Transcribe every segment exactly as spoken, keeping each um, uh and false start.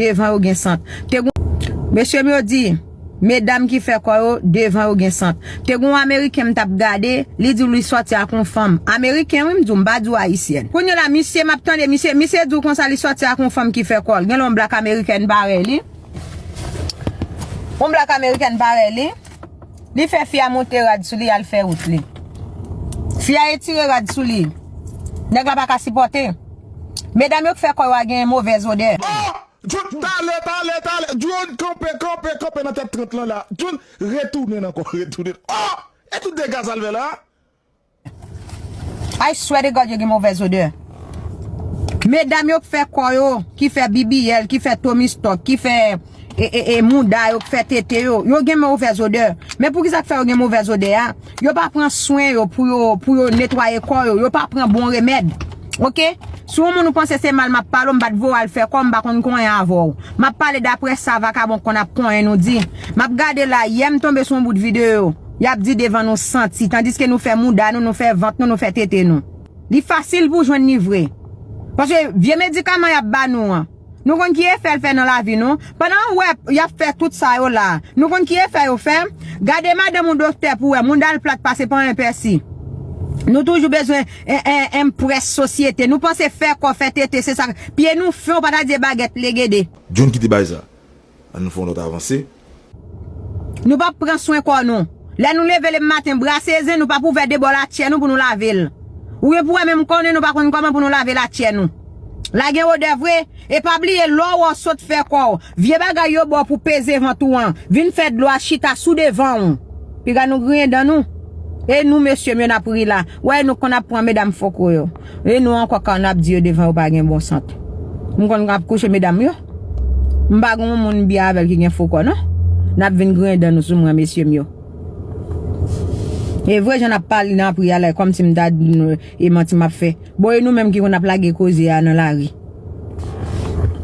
devan yo gen sant. Te gon, mesye m yo di, medam ki fè kò yo, devan yo gen sant. Te gon Ameriken m t ap gade, li di w li sòti ak yon fanm. Ameriken, wi, m di w, m pa di w ayisyèn. Kounye la, misye, m ap tande, misye, misye di w konsa li sòti ak yon fanm ki fè kò l. Gen lè yon blak amerikèn parèy li. Yon blak amerikèn parèy li. Li fè fi a monte rad sou li, al fè wout li. Fi a etire rad sou li. Nèg la pa ka sipòte. Medam yo k fè kò yo a gen movèz odè. John, talè, talè, talè. John, kanpe, kanpe, kanpe nan tèt trant lan la. John, retounen ankò, retounen. Oh! E tout dega sa l fè la? I swear to God, yo gen movèz odè. Medam yo k fè kò yo, ki fè B B L, ki fè Tommy Stock, ki fè e, e, e, mouda yo, k fè tete yo, yo gen movèz odè. Men poukisa k fè yo gen movèz odè a? Yo pa pran swen yo pou yo, pou yo netwaye kò yo, yo pa pran bon remèd. Oke? Si yon moun ou panse se mal m ap pale w, m pa t voye w al fè kò, m pa konn konyen avè w. M ap pale daprè sa vakabon konn ap konyen nou di. M ap gade la, yè m tonbe sou yon bout videyo. Y ap di devan nou santi, tandiske nou fè mouda nou, nou fè vant nou, nou fè tete nou. Li fasil pou jwenn li vre. Paske vye medikaman y ap ba nou an, nou konn ki efè l fè nan lavi nou. Pandan w wè y ap fè tout sa yo la, nou konn ki efè yo fè. Gade madanm ou doktè pou wè, mouda l plat pase pa yon pèsi. Nou toujou bezwen en, en, enprès sosyete. Nou panse fè kò, fè tete, se sa. Pye nou fen, w pa ta di e bagèt legede. John kite bay sa. Ann fè yon lòt avanse. Nou p ap pran swen kò nou. Lè nou leve lemen maten, brase zen nou, p ap ouvè de bò latyè nou pou nou lave l. Ou gen pou wè menm konnen nou pa konn kòman pou nou lave latyè nou. La gen odè vre, e pa bliye lè w sot fè kò w, vye bagay yo ba w pou peze vant ou an, vin fè dlo a chita sou devan w. Piga nou griyen dan nou. E nou mesye m yo n ap ri la. Wè nou konn ap pran medam foko yo. E nou ankò ka n ap di yo devan yo pa gen bon sant. M konn ap kouche medam yo. M pa gen yon moun m byen avè l ki gen fo kò non. N ap vin griyen dan nou sou mwen mesye m yo. E vre jan n ap pale nan pri a la kòmsi m ta di nou e manti m ap fè. Bon e nou menm ki konn ap lage koze a nan lari.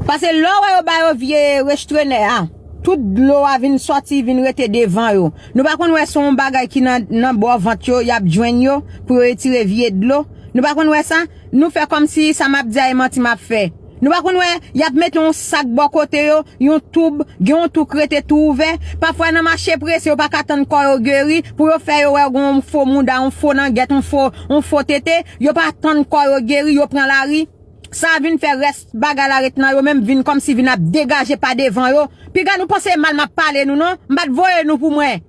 Paske lè w wè yo ba yo vye restrenè a, tout dlo a vin sòti vin rete devan yo. Nou pa konn wè se yon bagay ki nan, nan bò vant yo y ap jwenn yo pou yo retire vye dlo. Nou pa konn wè sa? Nou fè kòmsi sa m ap di a e manti m ap fè. Nou pa konn wè y ap mete yon sak bò kote yo, yon toub, gen yon tou k rete tou ouvè. Pafwa nan mache prese yo pa ka tann kò yo geri pou yo fè yo wè gen yon fo mouda, yon fo nangèt, yon fo, yon fo tete. Yo pa tann kò yo geri, yo pran lari. Sa vin fè rès bagay la ret nan yo menm vin kòmsi vin ap degaje pa devan yo. Piga nou panse mal m ap pale nou non. M pa t voye nou pou mwen.